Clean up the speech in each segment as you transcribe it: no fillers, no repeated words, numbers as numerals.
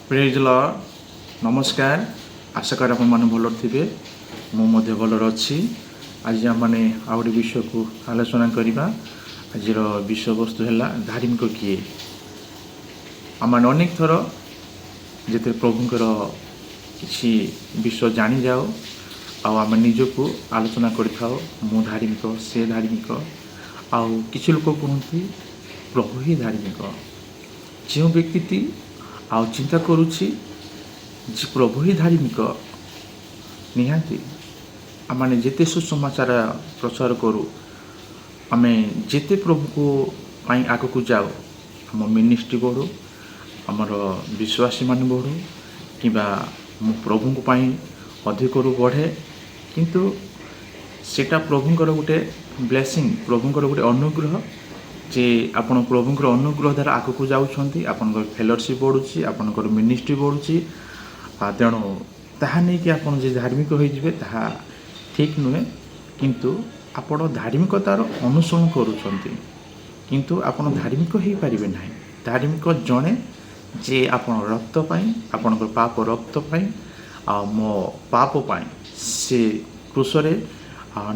ପ୍ରେଜ୍ ଲର୍ଡ। ନମସ୍କାର। ଆଶା କରେ ଆପଣମାନେ ଭଲରେ ଥିବେ। ମୁଁ ମଧ୍ୟ ଭଲରେ ଅଛି। ଆଜି ଆମମାନେ ଆଉ ଗୋଟେ ବିଷୟକୁ ଆଲୋଚନା କରିବା। ଆଜିର ବିଷୟବସ୍ତୁ ହେଲା, ଧାର୍ମିକ କିଏ? ଆମମାନେ ଅନେକ ଥର ଯେତେବେଳେ ପ୍ରଭୁଙ୍କର କିଛି ବିଷୟ ଜାଣିଯାଉ ଆଉ ଆମେ ନିଜକୁ ଆଲୋଚନା କରିଥାଉ, ମୁଁ ଧାର୍ମିକ, ସେ ଧାର୍ମିକ। ଆଉ କିଛି ଲୋକ କୁହନ୍ତି, ପ୍ରଭୁ ହିଁ ଧାର୍ମିକ। ଯେଉଁ ବ୍ୟକ୍ତିଟି ଆଉ ଚିନ୍ତା କରୁଛି ଯେ ପ୍ରଭୁ ହିଁ ଧାର୍ମିକ, ନିହାତି ଆମମାନେ ଯେତେ ସୁସମାଚାର ପ୍ରଚାର କରୁ, ଆମେ ଯେତେ ପ୍ରଭୁକୁ ପାଇଁ ଆଗକୁ ଯାଉ, ଆମ ମିନିଷ୍ଟ୍ରି ବଢ଼ୁ, ଆମର ବିଶ୍ୱାସୀମାନେ ବଢ଼ୁ କିମ୍ବା ମୁଁ ପ୍ରଭୁଙ୍କ ପାଇଁ ଅଧିକରୁ ବଢ଼େ, କିନ୍ତୁ ସେଇଟା ପ୍ରଭୁଙ୍କର ଗୋଟେ ବ୍ଲେସିଂ, ପ୍ରଭୁଙ୍କର ଗୋଟେ ଅନୁଗ୍ରହ ଯେ ଆପଣ ପ୍ରଭୁଙ୍କର ଅନୁଗ୍ରହ ଦ୍ୱାରା ଆଗକୁ ଯାଉଛନ୍ତି। ଆପଣଙ୍କର ଫେଲୋସିପ୍ ବଢ଼ୁଛି, ଆପଣଙ୍କର ମିନିଷ୍ଟ୍ରି ବଢ଼ୁଛି। ଆଉ ତେଣୁ ତାହା ନେଇକି ଆପଣ ଯେ ଧାର୍ମିକ ହୋଇଯିବେ, ତାହା ଠିକ୍ ନୁହେଁ। କିନ୍ତୁ ଆପଣ ଧାର୍ମିକତାର ଅନୁସରଣ କରୁଛନ୍ତି, କିନ୍ତୁ ଆପଣ ଧାର୍ମିକ ହେଇପାରିବେ ନାହିଁ। ଧାର୍ମିକ ଜଣେ, ଯେ ଆପଣ ରକ୍ତ ପାଇଁ, ଆପଣଙ୍କର ପାପ ରକ୍ତ ପାଇଁ ଆଉ ମୋ ପାପ ପାଇଁ ସେ କ୍ରୁଶରେ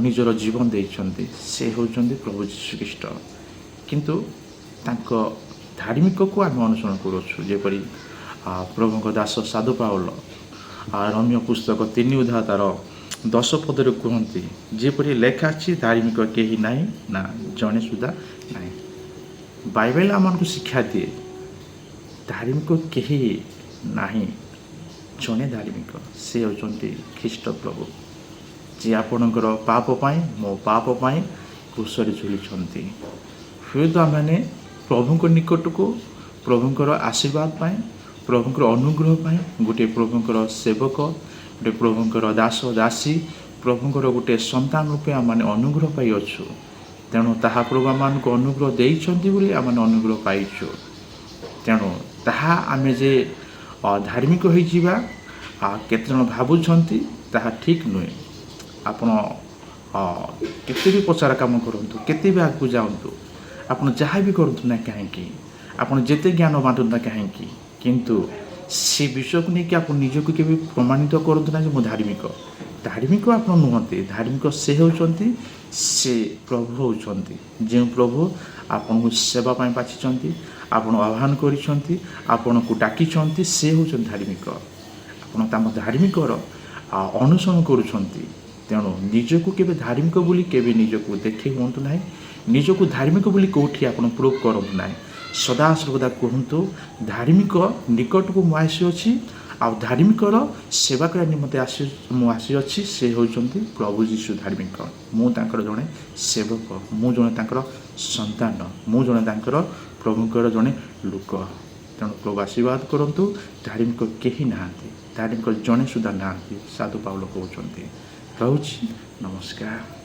ନିଜର ଜୀବନ ଦେଇଛନ୍ତି। ସେ ହେଉଛନ୍ତି ପ୍ରଭୁ ଯୀଶୁଖ୍ରୀଷ୍ଟ। କିନ୍ତୁ ତାଙ୍କ ଧାର୍ମିକକୁ ଆମେ ଅନୁସରଣ କରୁଅଛୁ। ଯେପରି ପ୍ରଭୁଙ୍କ ଦାସ ସାଧୁ ପାଉଲ ରୋମୀୟ ପୁସ୍ତକ 3 ଅଧ୍ୟାୟ ତାର 10 ପଦରେ କୁହନ୍ତି, ଯେପରି ଲେଖା ଅଛି, ଧାର୍ମିକ କେହି ନାହିଁ, ନା ଜଣେ ସୁଦ୍ଧା ନାହିଁ। ବାଇବେଲ ଆମମାନଙ୍କୁ ଶିକ୍ଷା ଦିଏ, ଧାର୍ମିକ କେହି ନାହିଁ, ଜଣେ ଧାର୍ମିକ, ସେ ହେଉଛନ୍ତି ଖ୍ରୀଷ୍ଟ ପ୍ରଭୁ, ଯିଏ ଆପଣଙ୍କର ପାପ ପାଇଁ, ମୋ ପାପ ପାଇଁ କ୍ରୁଶରେ ଝୁଲିଛନ୍ତି। ହୁଏତ ଆମେମାନେ ପ୍ରଭୁଙ୍କ ନିକଟକୁ ପ୍ରଭୁଙ୍କର ଆଶୀର୍ବାଦ ପାଇଁ, ପ୍ରଭୁଙ୍କର ଅନୁଗ୍ରହ ପାଇଁ ଗୋଟିଏ ପ୍ରଭୁଙ୍କର ସେବକ, ଗୋଟେ ପ୍ରଭୁଙ୍କର ଦାସ ଦାସୀ, ପ୍ରଭୁଙ୍କର ଗୋଟିଏ ସନ୍ତାନ ରୂପେ ଆମମାନେ ଅନୁଗ୍ରହ ପାଇଅଛୁ। ତେଣୁ ତାହା ପ୍ରଭୁ ଆମମାନଙ୍କୁ ଅନୁଗ୍ରହ ଦେଇଛନ୍ତି ବୋଲି ଆମମାନେ ଅନୁଗ୍ରହ ପାଇଛୁ। ତେଣୁ ତାହା ଆମେ ଯେ ଧାର୍ମିକ ହୋଇଯିବା, କେତେଜଣ ଭାବୁଛନ୍ତି, ତାହା ଠିକ୍ ନୁହେଁ। ଆପଣ କେତେ ବି ପ୍ରଚାର କାମ କରନ୍ତୁ, କେତେ ବି ଆଗକୁ ଯାଆନ୍ତୁ, ଆପଣ ଯାହା ବି କରନ୍ତୁ ନା କାହିଁକି, ଆପଣ ଯେତେ ଜ୍ଞାନ ବାଣ୍ଟନ୍ତୁ ନା କାହିଁକି, କିନ୍ତୁ ସେ ବିଷୟକୁ ନେଇକି ଆପଣ ନିଜକୁ କେବେ ପ୍ରମାଣିତ କରନ୍ତୁ ନା ଯେ ମୁଁ ଧାର୍ମିକ। ଧାର୍ମିକ ଆପଣ ନୁହନ୍ତି। ଧାର୍ମିକ ସେ ହେଉଛନ୍ତି, ସେ ପ୍ରଭୁ ହେଉଛନ୍ତି, ଯେଉଁ ପ୍ରଭୁ ଆପଣଙ୍କୁ ସେବା ପାଇଁ ବାଛିଛନ୍ତି, ଆପଣ ଆହ୍ୱାନ କରିଛନ୍ତି, ଆପଣଙ୍କୁ ଡାକିଛନ୍ତି। ସେ ହେଉଛନ୍ତି ଧାର୍ମିକ। ଆପଣ ତାଙ୍କ ଧାର୍ମିକର ଅନୁସରଣ କରୁଛନ୍ତି। ତେଣୁ ନିଜକୁ କେବେ ଧାର୍ମିକ ବୋଲି କେବେ ନିଜକୁ ଦେଖେଇ ହୁଅନ୍ତୁ ନାହିଁ। ନିଜକୁ ଧାର୍ମିକ ବୋଲି କେଉଁଠି ଆପଣ ପ୍ରୁଭ୍ କରନ୍ତୁ ନାହିଁ। ସଦାସର୍ବଦା କୁହନ୍ତୁ, ଧାର୍ମିକ ନିକଟକୁ ମୁଁ ଆସିଅଛି ଆଉ ଧାର୍ମିକର ସେବା କରିବା ନିମନ୍ତେ ମୁଁ ଆସିଅଛି। ସେ ହେଉଛନ୍ତି ପ୍ରଭୁ ଯୀଶୁ ଧାର୍ମିକ। ମୁଁ ତାଙ୍କର ଜଣେ ସେବକ, ମୁଁ ଜଣେ ତାଙ୍କର ସନ୍ତାନ, ମୁଁ ଜଣେ ତାଙ୍କର ପ୍ରଭୁଙ୍କର ଜଣେ ଲୋକ। ତେଣୁ ପ୍ରଭୁ ଆଶୀର୍ବାଦ କରନ୍ତୁ। ଧାର୍ମିକ କେହି ନାହାନ୍ତି, ଧାର୍ମିକ ଜଣେ ସୁଦ୍ଧା ନାହାନ୍ତି, ସାଧୁ ପାଉଲ କହୁଛନ୍ତି। ରହୁଛି, ନମସ୍କାର।